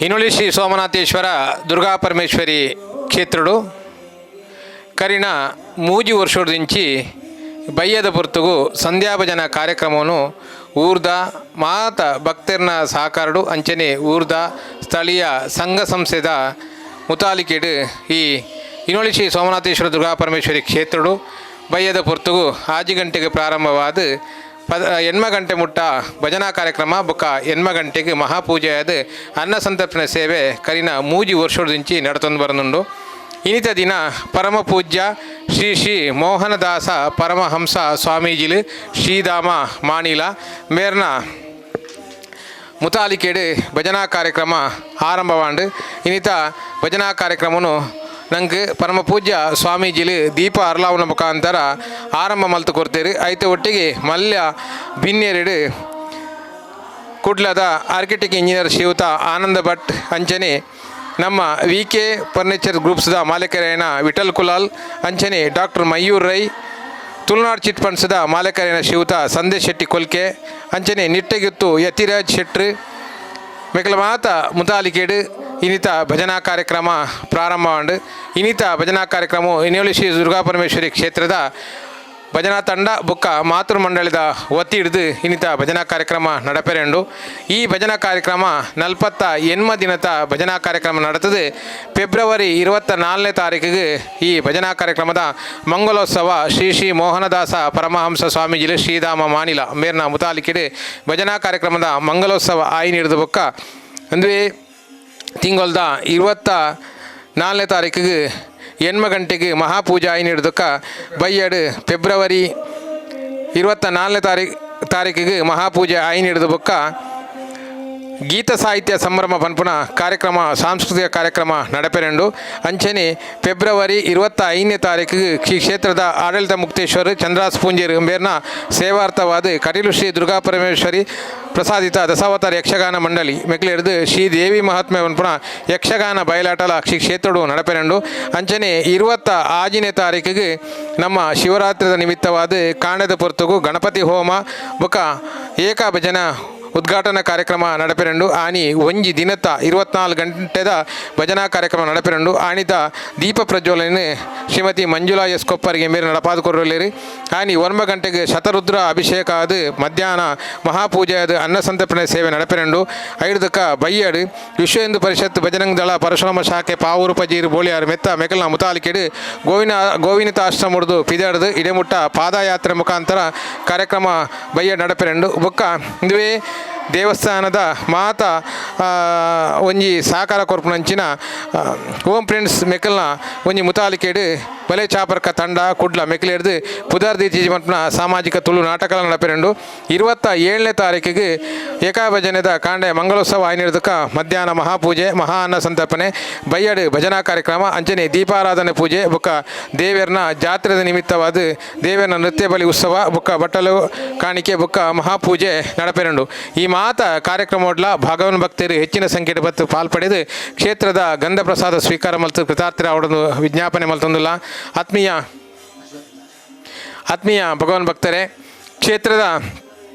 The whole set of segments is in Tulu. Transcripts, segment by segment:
ಇನೊಳಿ ಶ್ರೀ ಸೋಮನಾಥೇಶ್ವರ ದುರ್ಗಾ ಪರಮೇಶ್ವರಿ ಕ್ಷೇತ್ರಡು ಕರಿನ ಮೂಜಿ ವರ್ಷದಿಂಚಿ ಬಯ್ಯದ ಪೊರ್ತುಗು ಸಂಧ್ಯಾಭಜನ ಕಾರ್ಯಕ್ರಮವನ್ನು ಊರ್ದ ಮಾತ ಭಕ್ತರ್ನ ಸಹಕಾರಡು ಅಂಚನೆ ಊರ್ದ ಸ್ಥಳೀಯ ಸಂಘ ಸಂಸ್ಥೆದ ಮುತಾಲಿಕೆಡು ಈ ಇನೊಳಿ ಶ್ರೀ ಸೋಮನಾಥೇಶ್ವರ ದುರ್ಗಾ ಪರಮೇಶ್ವರಿ ಕ್ಷೇತ್ರಡು ಬಯ್ಯದ ಪೊರ್ತುಗು 6 ಗಂಟೆಗೆ ಪ್ರಾರಂಭವಾದ 8 ಗಂಟೆ ಮುಟ್ಟ ಭಜನಾ ಕಾರ್ಯಕ್ರಮ ಬೊಕ್ಕ 8 ಗಂಟೆಗೆ ಮಹಾಪೂಜೆ ಆದ ಅನ್ನ ಸಂತರ್ಪಣೆ ಸೇವೆ ಕರಿನ ಮೂಜಿ ವರ್ಷದಿಂಚಿ ನಡತೊಂದು ಬರನುಂಡು. ಇನಿತ ದಿನ ಪರಮ ಪೂಜ್ಯ ಶ್ರೀ ಶ್ರೀ ಮೋಹನದಾಸ ಪರಮಹಂಸ ಸ್ವಾಮೀಜಿಲು ಶ್ರೀಧಾಮ ಮಾಣಿಲ ಮೇರ್ನ ಮುತಾಲಿಕೆಡು ಭಜನಾ ಕಾರ್ಯಕ್ರಮ ಆರಂಭವಾಂಡು. ಇನ್ನಿತ ಭಜನಾ ಕಾರ್ಯಕ್ರಮನು ನಂಗೆ ಪರಮ ಪೂಜ್ಯ ಸ್ವಾಮೀಜಿಲು ದೀಪ ಅರ್ಲಾವನ ಮುಖಾಂತರ ಆರಂಭ ಮಲ್ತು ಕೊಡ್ತೇರು. ಐತ ಒಟ್ಟಿಗೆ ಮಲ್ಯ ಬಿನ್ನೆರಡು ಕುಡ್ಲದ ಆರ್ಕಿಟೆಕ್ಟ್ ಇಂಜಿನಿಯರ್ ಶ್ರೀಯುತ ಆನಂದ ಭಟ್, ಅಂಚನೆ ನಮ್ಮ ವಿ ಕೆ ಫರ್ನಿಚರ್ ಗ್ರೂಪ್ಸ್ದ ಮಾಲೀಕರೇನ ವಿಠಲ್ ಕುಲಾಲ್, ಅಂಚನೆ ಡಾಕ್ಟರ್ ಮಯೂರ್ ರೈ, ತುಳುನಾಡು ಚಿಟ್ ಫಂಡ್ಸ್ದ ಮಾಲೀಕರೇನ ಶ್ರೀಯುತ ಸಂದೇಶ್ ಶೆಟ್ಟಿ ಕೊಲ್ಕೆ, ಅಂಚನೆ ನಿಟ್ಟೆಗಿತ್ತು ಯತಿರಾಜ್ ಶೆಟ್ರು ಮೆಕಲ ಮಾತ ಮುತಾಲಿಕೇಡು ಇನ್ನಿತ ಭಜನಾ ಕಾರ್ಯಕ್ರಮ ಪ್ರಾರಂಭವಾಂಡು. ಇನ್ನಿತ ಭಜನಾ ಕಾರ್ಯಕ್ರಮ ಇನೇಳಿ ಶ್ರೀ ದುರ್ಗಾ ಪರಮೇಶ್ವರಿ ಕ್ಷೇತ್ರದ ಭಜನಾ ತಂಡ ಬುಕ್ಕ ಮಾತೃ ಮಂಡಳಿದ ವತಿ ಹಿಡಿದು ಇನ್ನಿತ ಭಜನಾ ಕಾರ್ಯಕ್ರಮ ನಡಪೆರೆಂಡು. ಈ ಭಜನಾ ಕಾರ್ಯಕ್ರಮ 48 ದಿನದ ಭಜನಾ ಕಾರ್ಯಕ್ರಮ ನಡೆತದೆ. ಫೆಬ್ರವರಿ 24ನೇ ತಾರೀಕಿಗೆ ಈ ಭಜನಾ ಕಾರ್ಯಕ್ರಮದ ಮಂಗಲೋತ್ಸವ ಶ್ರೀ ಶ್ರೀ ಮೋಹನದಾಸ ಪರಮಹಂಸ ಸ್ವಾಮೀಜಿ ಶ್ರೀಧಾಮ ಮಾನಿಲ ಮೇರ್ನ ಮುತಾಲಿಕೆಡು ಭಜನಾ ಕಾರ್ಯಕ್ರಮದ ಮಂಗಲೋತ್ಸವ ಆಯಿ ನೀಡಿದ ಬೊಕ್ಕ ಅಂದರೆ ತಿಂಗೊಳ್ದ 24ನೇ ತಾರೀಕಿಗೆ 8 ಗಂಟೆಗೆ ಮಹಾಪೂಜೆ ಆಯಿ ನೀಡೋದಕ್ಕ ಬಯ್ಯಡು ಫೆಬ್ರವರಿ 24ನೇ ತಾರೀಕಿಗೆ ಮಹಾಪೂಜೆ ಆಯಿ ನೀಡಿದ ಬೊಕ್ಕ ಗೀತ ಸಾಹಿತ್ಯ ಸಂಭ್ರಮ ಪನ್ಪುನ ಕಾರ್ಯಕ್ರಮ, ಸಾಂಸ್ಕೃತಿಕ ಕಾರ್ಯಕ್ರಮ ನಡಪೆರೆಂಡು. ಅಂಚನೆ ಫೆಬ್ರವರಿ 25ನೇ ತಾರೀಕಿಗೆ ಶ್ರೀ ಕ್ಷೇತ್ರದ ಆಡಳಿತ ಮುಕ್ತೇಶ್ವರ ಚಂದ್ರಾಸ್ ಪೂಂಜೇರು ಮೇರ್ನ ಸೇವಾರ್ಥವಾದ ಕಟೀಲು ಶ್ರೀ ದುರ್ಗಾ ಪರಮೇಶ್ವರಿ ಪ್ರಸಾದಿತ ದಶಾವತಾರ ಯಕ್ಷಗಾನ ಮಂಡಳಿ ಮೆಕ್ಲೆರ್ದು ಶ್ರೀ ದೇವಿ ಮಹಾತ್ಮೆ ಪನ್ಪುನ ಯಕ್ಷಗಾನ ಬಯಲಾಟಲ ಶ್ರೀ ಕ್ಷೇತ್ರಡು ನಡಪೆರೆಂಡು. ಅಂಚನೆ 26ನೇ ತಾರೀಕಿಗೆ ನಮ್ಮ ಶಿವರಾತ್ರಿದ ನಿಮಿತ್ತವಾದ ಕಾಂಡದ ಪೊರ್ತುಗು ಗಣಪತಿ ಹೋಮ ಬೊಕ ಏಕ ಭಜನ ಉದ್ಘಾಟನಾ ಕಾರ್ಯಕ್ರಮ ನಡಪೆರಂಡು. ಆನಿ ಒಂಜಿ ದಿನತ 24 ಗಂಟೆದ ಭಜನಾ ಕಾರ್ಯಕ್ರಮ ನಡಪೆರಂಡು. ಆನಿತ ದೀಪ ಪ್ರಜ್ವಲನೆ ಶ್ರೀಮತಿ ಮಂಜುಳಾ ಎಸ್ ಕೊಪ್ಪರಿಗೆ ಮೇರೆ ನಡಪಾದ ಕೊರಲೇರಿ. ಆನಿ 9 ಗಂಟೆಗೆ ಶತರುದ್ರ ಅಭಿಷೇಕ ಆದ ಮಧ್ಯಾಹ್ನ ಮಹಾಪೂಜೆ ಆದ ಅನ್ನ ಸಂತರ್ಪಣೆ ಸೇವೆ ನಡಪೆರಂಡು. ಐದಕ್ಕ ಬಯ್ಯಡು ವಿಶ್ವ ಹಿಂದೂ ಪರಿಷತ್ ಬಜರಂಗ ದಳ ಪರಶುರಾಮ ಶಾಖೆ ಪಾವೂರು ಪಜೀರು ಬೋಳಿಯಾರು ಮೆತ್ತ ಮೆಕಲ್ನ ಮುತಾಲಿಕೆಡು ಗೋವಿನ ಗೋವಿನತ ಆಶ್ರಮ ಪಿದಾಡ್ದು ಇಡೆಮುಟ್ಟ ಪಾದಯಾತ್ರೆ ಮುಖಾಂತರ ಕಾರ್ಯಕ್ರಮ ಬಯ್ಯ ನಡಪೆರಂಡು. ಬೊಕ್ಕ ಇಂದುವೆ ದೇವಸ್ಥಾನದ ಮಾತ ಒಂಜಿ ಸಹಕಾರ ಕೊರ್ಪುನಂಚಿನ ಓಂ ಫ್ರೆಂಡ್ಸ್ ಮೆಕಲ್ನ ಒಂಜಿ ಮುತಾಲಿಕೆಡು ಬಲೆ ಚಾಪರ್ಕ ತಂಡ ಕುಡ್ಲ ಮೆಕ್ಲೇರ್ದು ಪುದಾರ್ ದೀಚಿ ಪನ್ಪುನ ಸಾಮಾಜಿಕ ತುಳು ನಾಟಕ ನಡಪೆರಂಡು. 27ನೇ ತಾರೀಕಿಗೆ ಏಕಾಭಜನೆದ ಕಾಂಡೆ ಮಂಗಳೋತ್ಸವ ಆಯ್ನಿರ್ದಕ್ಕ ಮಧ್ಯಾಹ್ನ ಮಹಾಪೂಜೆ, ಮಹಾ ಅನ್ನ ಸಂತರ್ಪಣೆ, ಬಯ್ಯಡು ಭಜನಾ ಕಾರ್ಯಕ್ರಮ, ಅಂಚನೆ ದೀಪಾರಾಧನೆ ಪೂಜೆ, ಬೊಕ್ಕ ದೇವೆರ್ನ ಜಾತ್ರೆದ ನಿಮಿತ್ತವಾದ ದೇವೆರ್ನ ನೃತ್ಯ ಬಲಿ ಉತ್ಸವ, ಬೊಕ್ಕ ಬಟ್ಟಲು ಕಾಣಿಕೆ, ಬೊಕ್ಕ ಮಹಾಪೂಜೆ ನಡಪೆರಂಡು. ಈ ಮಾತ ಕಾರ್ಯಕ್ರಮೋಡ್ಲ ಭಗವನ್ ಭಕ್ತರು ಹೆಚ್ಚಿನ ಸಂಖ್ಯೆ ಬತ್ತು ಪಾಲ್ಪಡೆದು ಕ್ಷೇತ್ರದ ಗಂಧ ಪ್ರಸಾದ ಸ್ವೀಕಾರ ಮಲ್ತು ಕೃತಾರ್ಥರ ಅವರನ್ನು ವಿಜ್ಞಾಪನೆ ಮಲ್ತೊಂದುಲ್ಲ. ಆತ್ಮೀಯ ಆತ್ಮೀಯ ಭಗವಾನ್ ಭಕ್ತರೇ, ಕ್ಷೇತ್ರದ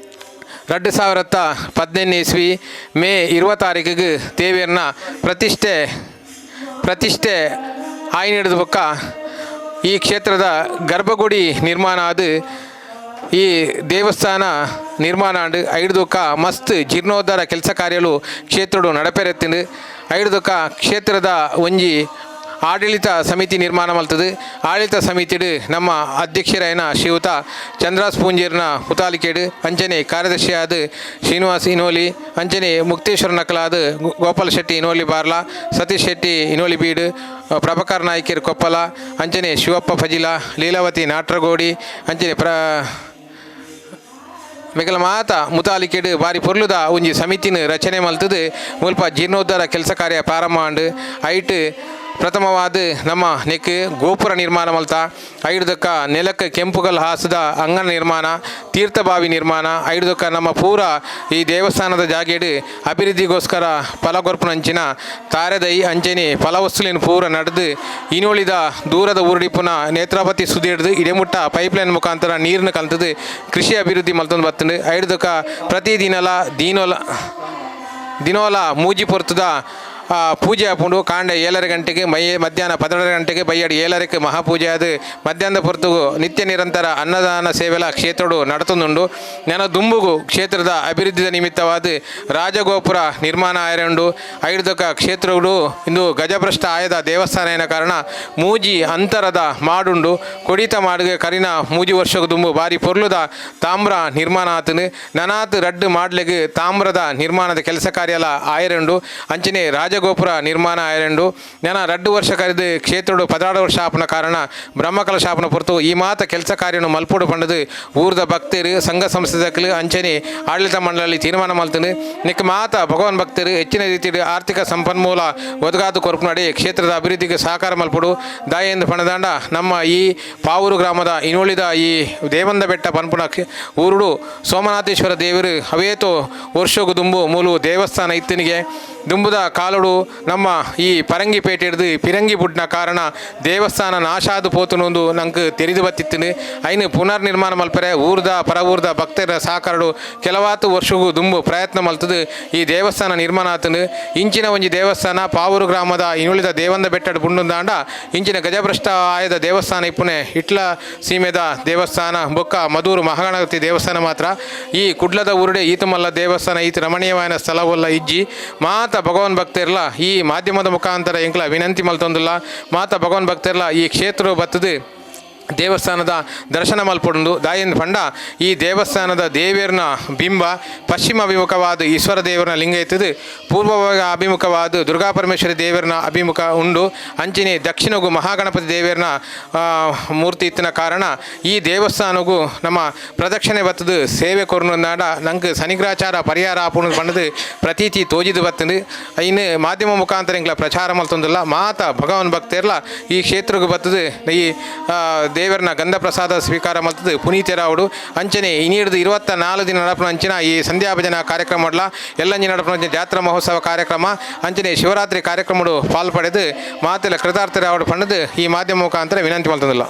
2015ನೇ ಇಸ್ವಿ ಮೇ 20 ತಾರೀಕಿಗೆ ದೇವಿಯರ್ನ ಪ್ರತಿಷ್ಠೆ ಪ್ರತಿಷ್ಠೆ ಆಯ್ನಿಡಿದ ಬೊಕ್ಕ ಈ ಕ್ಷೇತ್ರದ ಗರ್ಭಗುಡಿ ನಿರ್ಮಾಣ ಆದ ಈ ದೇವಸ್ಥಾನ ನಿರ್ಮಾಣ ಆಂಡ್. ಐಡ್ದುಕ ಮಸ್ತ್ ಜೀರ್ಣೋದ್ಧಾರ ಕೆಲಸ ಕಾರ್ಯಲು ಕ್ಷೇತ್ರಡು ನಡಪೆರೆತ್ತಿಂಡು. ಐಡ್ದುಕ ಕ್ಷೇತ್ರದ ಒಂಜಿ ಆಡಳಿತ ಸಮಿತಿ ನಿರ್ಮಾಣ ಮಲ್ತದೆ. ಆಡಳಿತ ಸಮಿತಿಡು ನಮ್ಮ ಅಧ್ಯಕ್ಷರಾಯನ ಶ್ರೀಯುತ ಚಂದ್ರಾಸ್ ಪೂಂಜೇರ್ನ ಮುತಾಲಿಕೇಡು, ಅಂಚನೆ ಕಾರ್ಯದರ್ಶಿಯಾದ ಶ್ರೀನಿವಾಸ್ ಇನೋಲಿ, ಅಂಚನೆ ಮುಕ್ತೇಶ್ವರ ನಕಲಾದ ಗೋಪಾಲ ಶೆಟ್ಟಿ ಇನೋಲಿ ಬಾರ್ಲಾ, ಸತೀಶ್ ಶೆಟ್ಟಿ ಇನೋಲಿ ಬೀಡು, ಪ್ರಭಾಕರ್ ನಾಯ್ಕರ್ ಕೊಪ್ಪಲ, ಅಂಚನೆ ಶಿವಪ್ಪ ಫಜಿಲ, ಲೀಲಾವತಿ ನಾಟ್ರಗೋಡಿ, ಅಂಚನೆ ಮೆಗಲ ಮಾತ ಮುತಾಲಿಕೆಡು ಬಾರಿ ಪೊರ್ಲುದ ಒಂಜಿ ಸಮಿತಿನ ರಚನೆ ಮಲ್ತದು ಮುಲ್ಪ ಜೀರ್ಣೋದ್ಧಾರ ಕೆಲಸ ಕಾರ್ಯ ಪ್ರಾರಂಭ ಆಂಡ್. ಐಟ್ ಪ್ರಥಮವಾದ ನಮ್ಮ ನೆಕ್ ಗೋಪುರ ನಿರ್ಮಾಣ ಮಲ್ತ. ಐಡ್ದಕ್ಕ ನೆಲಕ್ಕೆ ಕೆಂಪುಗಲ್ ಹಾಸದ ಅಂಗಣ ನಿರ್ಮಾಣ, ತೀರ್ಥಬಾವಿ ನಿರ್ಮಾಣ. ಐಡ್ದಕ್ಕ ನಮ್ಮ ಪೂರ ಈ ದೇವಸ್ಥಾನದ ಜಾಗೆಡ್ ಅಭಿವೃದ್ಧಿಗೋಸ್ಕರ ಫಲಗೊರ್ಪುನಂಚಿನ ತಾರೆದೈ ಅಂಚನೆ ಫಲವಸ್ತುಲಿನ ಪೂರ ನಡೆದು ಇನುಳಿದ ದೂರದ ಊರುಡಿಪುನ ನೇತ್ರಾವತಿ ಸುದಿಡ್ದು ಇಡೆಮುಟ್ಟ ಪೈಪ್ಲೈನ್ ಮುಖಾಂತರ ನೀರನ್ನು ಕಲ್ತದು ಕೃಷಿ ಅಭಿವೃದ್ಧಿ ಮಲ್ತೊಂದು ಬತ್ತಂಡು. ಐಡ್ದಕ್ಕ ಪ್ರತಿದಿನಲ ದಿನೋಲ ದಿನೋಲ ಮೂಜಿ ಪೊರ್ತುದ ಪೂಜೆ ಆಪುಂಡು. ಕಾಂಡೆ 7:30 ಗಂಟೆಗೆ, ಮೈ ಮಧ್ಯಾಹ್ನ 12 ಗಂಟೆಗೆ, ಬಯ್ಯಡ್ 7:30ಕ್ಕೆ ಮಹಾಪೂಜೆ ಆದ್ ಮಧ್ಯಾಹ್ನದ ಪೊರ್ತುಗು ನಿತ್ಯ ನಿರಂತರ ಅನ್ನದಾನ ಸೇವೆಲ ಕ್ಷೇತ್ರಡು ನಡತೊಂದುಂಡು. ನೆನ ದುಂಬುಗು ಕ್ಷೇತ್ರದ ಅಭಿವೃದ್ಧಿದ ನಿಮಿತ್ತವಾದ ರಾಜಗೋಪುರ ನಿರ್ಮಾಣ ಆಯರುಂಡು. ಐಡ್ದಕ ಕ್ಷೇತ್ರಗಳು ಇಂದು ಗಜಭ್ರಷ್ಟ ಆಯದ ದೇವಸ್ಥಾನ ಏನ ಕಾರಣ ಮೂಜಿ ಅಂತರದ ಮಾಡುಂಡು. ಕೊಡಿತ ಮಾಡುಗೆ ಕರಿನ 3 ವರ್ಷದ ದುಂಬು ಬಾರಿ ಪೊರ್ಲುದ ತಾಮ್ರ ನಿರ್ಮಾಣ ಆತನು. ನನಾತ್ ರಡ್ಡ್ ಮಾಡ್ಲೆಗ್ ತಾಮ್ರದ ನಿರ್ಮಾಣದ ಕೆಲಸ ಕಾರ್ಯಲ ಆಯರುಂಡು. ಅಂಚನೆ ರಾಜಗೋಪುರ ನಿರ್ಮಾಣ ಆಯರುಂಡು. ನೆನ 2 ವರ್ಷ ಕರಿದು ಕ್ಷೇತ್ರಡು 16 ವರ್ಷ ಆಪುನ ಕಾರಣ ಬ್ರಹ್ಮಕಲಶ ಆಪುನ ಪೊರ್ತು ಈ ಮಾತ ಕೆಲಸ ಕಾರ್ಯನು ಮಲ್ಪೊಡು ಪಂಡದು ಊರ್ದ ಭಕ್ತರು, ಸಂಘ ಸಂಸ್ಥೆದಕ್ಲು ಅಂಚನೆ ಆಡಳಿತ ಮಂಡಳಿ ತೀರ್ಮಾನ ಮಲ್ತನು. ನಿಕ್ ಮಾತ ಭಗವಾನ್ ಭಕ್ತರು ಹೆಚ್ಚಿನ ರೀತಿಯಲ್ಲಿ ಆರ್ಥಿಕ ಸಂಪನ್ಮೂಲ ಒದಗಾದು ಕೊರ್ಪುನಡಿ ಕ್ಷೇತ್ರದ ಅಭಿವೃದ್ಧಿಗೆ ಸಹಕಾರ ಮಲ್ಪೊಡು. ದಾಯೆಂದು ಪಣದಾಂಡ ನಮ್ಮ ಈ ಪಾವೂರು ಗ್ರಾಮದ ಇನ್ನುಳಿದ ಈ ದೇವಂದ ಬೆಟ್ಟ ಪನ್ಪುನ ಊರುಡು ಸೋಮನಾಥೇಶ್ವರ ದೇವರು ಅವೇತೋ ವರ್ಷಗು ದುಂಬು ಮೂಲು ದೇವಸ್ಥಾನ ಇತ್ತನಿಗೆ. ದುಂಬುದ ಕಾಲುಡು ನಮ್ಮ ಈ ಪರಂಗಿ ಪೇಟೆ ಹಿಡ್ದು ಪಿರಂಗಿ ಬುಡ್ನ ಕಾರಣ ದೇವಸ್ಥಾನ ನಾಶಾದು ಪೋತುನೊಂದು ನಂಗೆ ತೆರಿದು ಬತ್ತಿತ್ತಿನ. ಐನು ಪುನರ್ ನಿರ್ಮಾಣ ಮಲ್ಪರೆ ಊರ್ದ ಪರ ಊರ್ದ ಭಕ್ತರ ಸಹಕಾರಡು ಕೆಲವಾತು ವರ್ಷಗೂ ದುಂಬು ಪ್ರಯತ್ನ ಮಲ್ತದು ಈ ದೇವಸ್ಥಾನ ನಿರ್ಮಾಣ ಆತನು. ಇಂಚಿನ ಒಂಜಿ ದೇವಸ್ಥಾನ ಪಾವೂರು ಗ್ರಾಮದ ಇನ್ನುಳಿದ ದೇವಂದ ಬೆಟ್ಟಡ್ ಬುಂಡುಂದಾಂಡ ಇಂಚಿನ ಗಜಭ್ರಷ್ಟ ಆಯದ ದೇವಸ್ಥಾನ ಇಪ್ಪುನೆ ಇಟ್ಲ ಸೀಮೆದ ದೇವಸ್ಥಾನ ಬೊಕ್ಕ ಮಧೂರು ಮಹಾಗಣಪತಿ ದೇವಸ್ಥಾನ ಮಾತ್ರ. ಈ ಕುಡ್ಲದ ಊರುಡೆ ಈತಮಲ್ಲ ದೇವಸ್ಥಾನ, ಈತ ರಮಣೀಯವಾದ ಸ್ಥಳವಲ್ಲ ಇಜ್ಜಿ. ಮಾತ ಭಗವಾನ್ ಭಕ್ತರ್ಲ ಈ ಮಾಧ್ಯಮದ ಮುಖಾಂತರ ಎಂಕ್ಲ ವಿನಂತಿ ಮಲ್ತೊಂದುಲ್ಲ. ಮಾತ ಭಗವಾನ್ ಭಕ್ತರ್ಲ ಈ ಕ್ಷೇತ್ರ ಬತ್ತದು ದೇವಸ್ಥಾನದ ದರ್ಶನ ಮಲ್ಪೊಡುಂದು. ದಾಯೆಂದ್ ಪಂಡ ಈ ದೇವಸ್ಥಾನದ ದೇವೆರ್ನ ಬಿಂಬ ಪಶ್ಚಿಮ ಅಭಿಮುಖವಾದ ಈಶ್ವರ ದೇವರನ ಲಿಂಗ ಇತ್ತದು, ಪೂರ್ವ ಅಭಿಮುಖವಾದ ದುರ್ಗಾ ಪರಮೇಶ್ವರಿ ದೇವರನ ಅಭಿಮುಖ ಉಂಡು. ಅಂಚಿನೆ ದಕ್ಷಿಣಗು ಮಹಾಗಣಪತಿ ದೇವರನ ಮೂರ್ತಿ ಇತ್ತಿನ ಕಾರಣ ಈ ದೇವಸ್ಥಾನಗು ನಮ್ಮ ಪ್ರದಕ್ಷಿಣೆ ಬತ್ತದು ಸೇವೆ ಕೊರ್ನುಂದಾಂಡ ನಂಗೆ ಶನಿಗ್ರಹಚಾರ ಪರಿಹಾರ ಆಪುಣು ಪಂಡದು ಪ್ರತೀತಿ ತೋಜಿದು ಬತ್ತದು. ಇನ್ನು ಮಾಧ್ಯಮ ಮುಖಾಂತರ ಎಂಕ್ಲ ಪ್ರಚಾರ ಮಲ್ತೊಂದುಲ್ಲ. ಮಾತ ಭಗವಾನ್ ಭಕ್ತರ್ಲ ಈ ಕ್ಷೇತ್ರಕ್ಕೆ ಬತ್ತದು ಈ ದೇವರನ ಗಂಧ ಪ್ರಸಾದ ಸ್ವೀಕಾರ ಮಲ್ತದು ಪುನೀತರಾವುಡು. ಅಂಚನೆ ಇನಿಡ್ದು 24 ದಿನ ನಡಪುನ ಅಂಚಿನ ಈ ಸಂಧ್ಯಾ ಭಜನಾ ಕಾರ್ಯಕ್ರಮ ಮಾಡ್ಲ ಎಲ್ಲಂಜಿ ನಡಪುನ ಜಾತ್ರಾ ಮಹೋತ್ಸವ ಕಾರ್ಯಕ್ರಮ, ಅಂಚನೆ ಶಿವರಾತ್ರಿ ಕಾರ್ಯಕ್ರಮಡು ಪಾಲ್ ಪಡೆದು ಮಾತೆಲ್ಲ ಕೃತಾರ್ಥರಾವಡು ಪಂಡದು ಈ ಮಾಧ್ಯಮ ಮುಖಾಂತರ ವಿನಂತಿ ಮಲ್ತೊಂದುಲ್ಲ.